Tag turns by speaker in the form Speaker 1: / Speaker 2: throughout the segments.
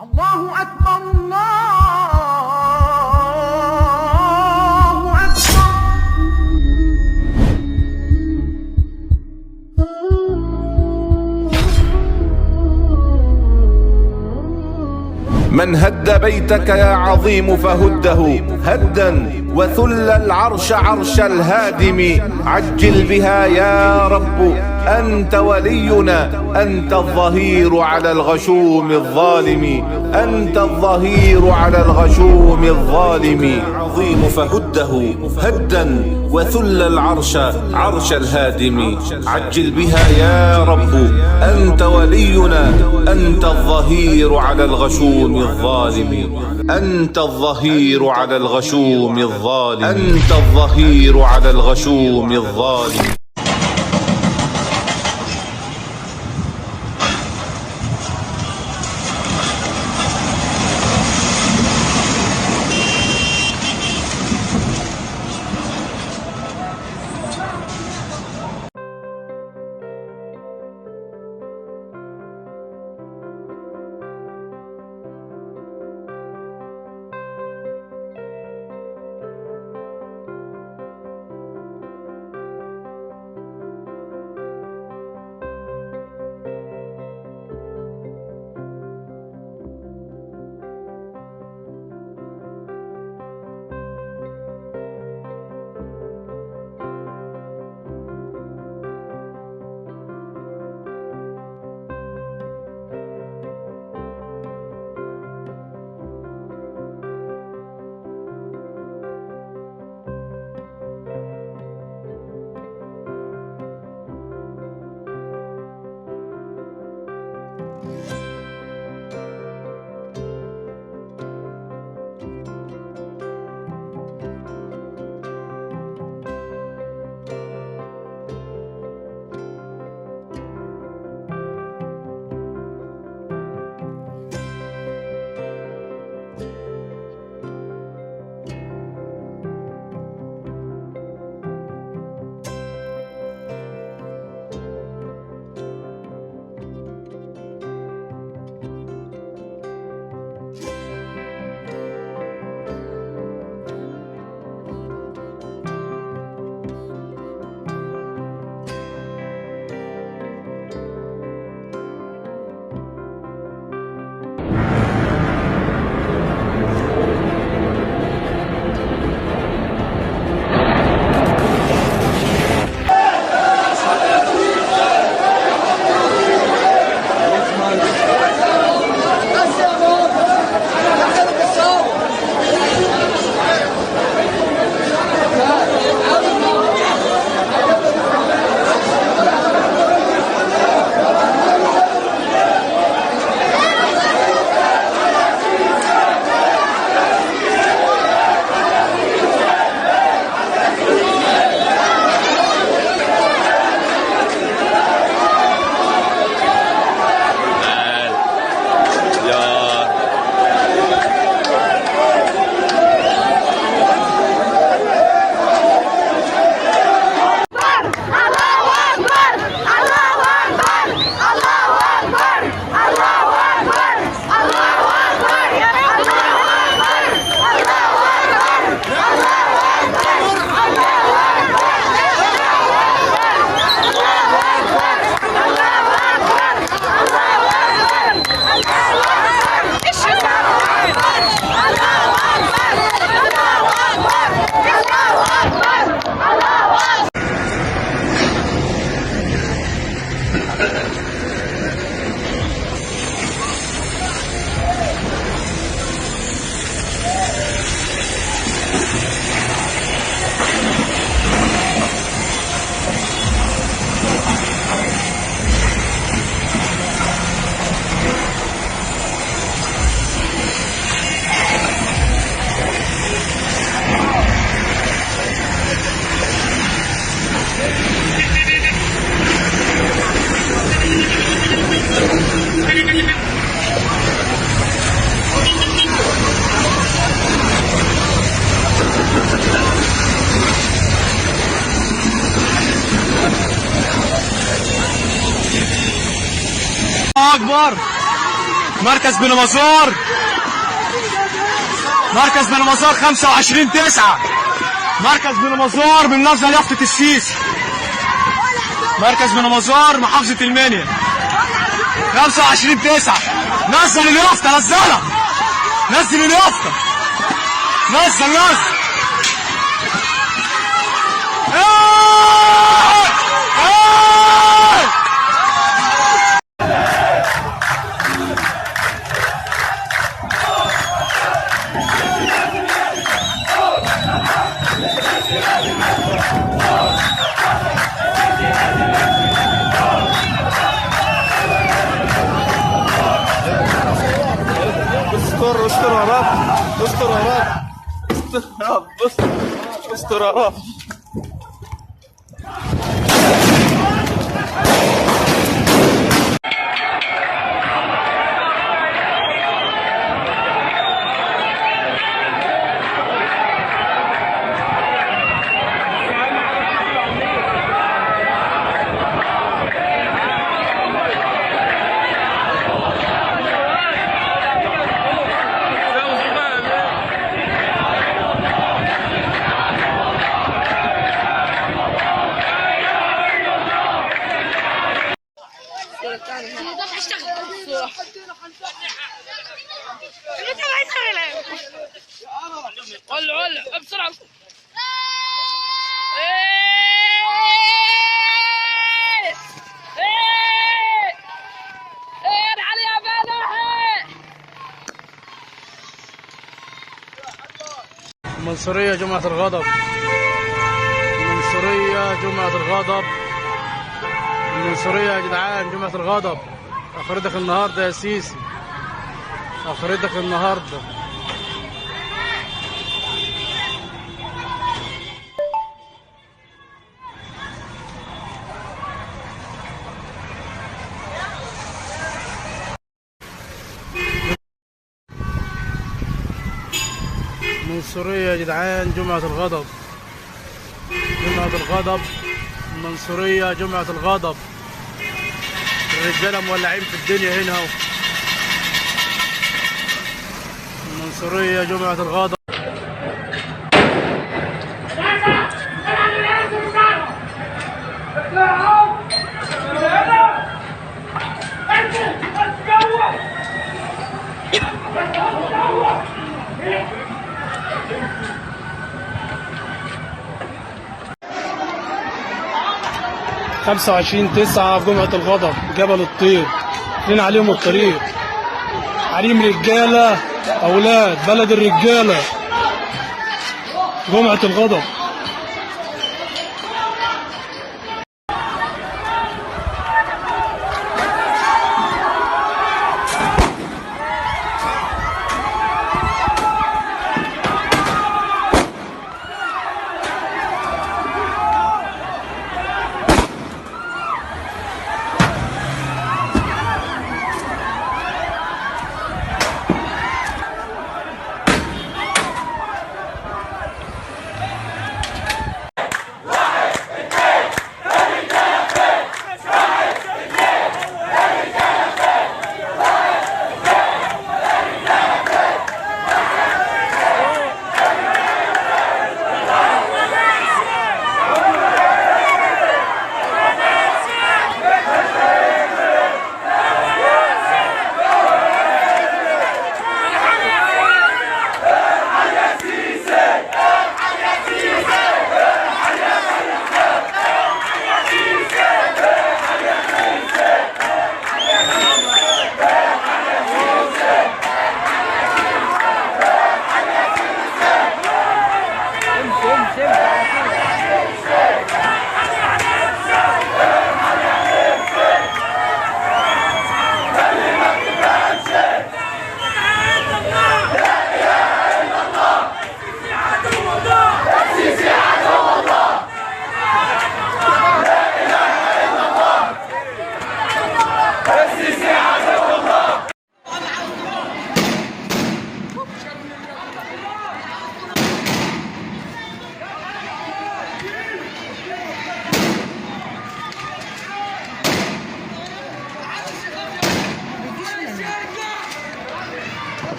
Speaker 1: الله أكبر الله أكبر.
Speaker 2: من هد بيتك يا عظيم فهده هدا، وثل العرش عرش الهادم. عجل بها يا رب، أنت ولينا، أنت الظهير على الغشوم الظالم، أنت الظهير على الغشوم الظالم. عظيم فهده هدا، وثل العرش عرش الهادم. عجل بها يا رب، أنت ولينا، أنت الظهير على الغشوم الظالم، أنت الظهير على الغشوم الظالم، أنت الظهير على الغشوم الظالم.
Speaker 3: أكبر.
Speaker 1: مركز بني مزار، مركز بني مزار 25/9، مركز بني مزار بننزل يافطة السيسي، مركز بني مزار محافظة المنيا 25/9. نزل اليافطة، نزلها، نزل اليافطة، نزل نزل.
Speaker 2: استر استر يا رب، استر يا رب، استر يا رب، استر يا رب.
Speaker 3: ولع ولع بسرعة. ايه ايه ايه علي يا فلاحي.
Speaker 4: المنصورية جمعة الغضب، المنصورية جمعة الغضب، المنصورية يا جدعان جمعة الغضب. اخرتك النهارده يا سيسي، اخرتك النهارده. المنصورية يا جدعان جمعة الغضب، جمعة الغضب، المنصورية جمعة الغضب. الرجالة مولعين في الدنيا هنا اهو. المنصورية جمعة الغضب. خمسة وعشرين تسعة في جمعة الغضب، جبل الطير، لنا عليهم الطريق، حريم رجالة أولاد بلد الرجالة، جمعة الغضب.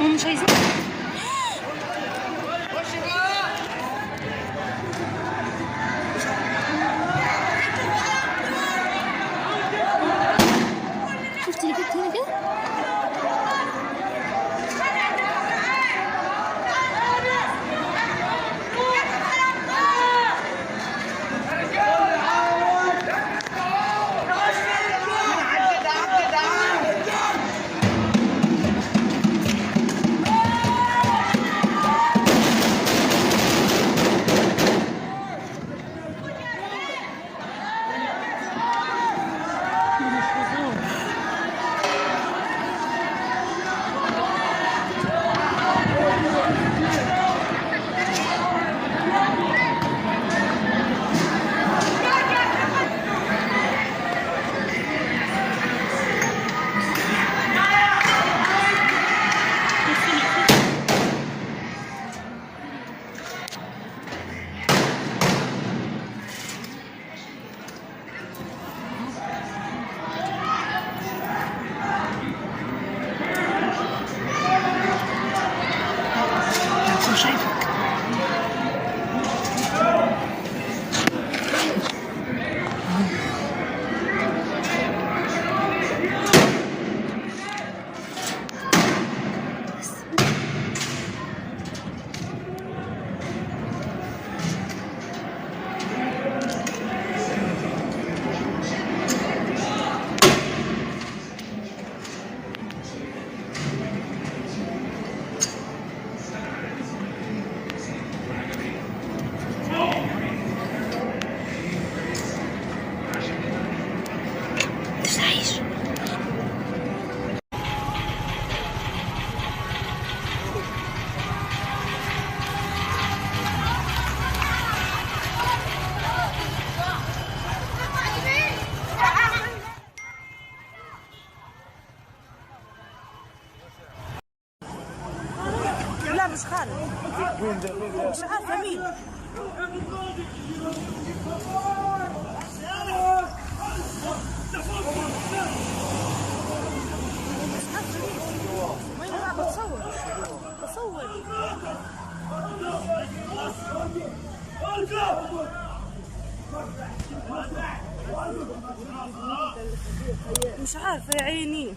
Speaker 5: ومش عايزين. شفت اللي جبت هنا كده؟ شايفك. عايش.
Speaker 6: لا مش خالد، مش عارفه مين. مش عارفه مين. وين بتصور؟ بصور. مش عارفه يا عيني.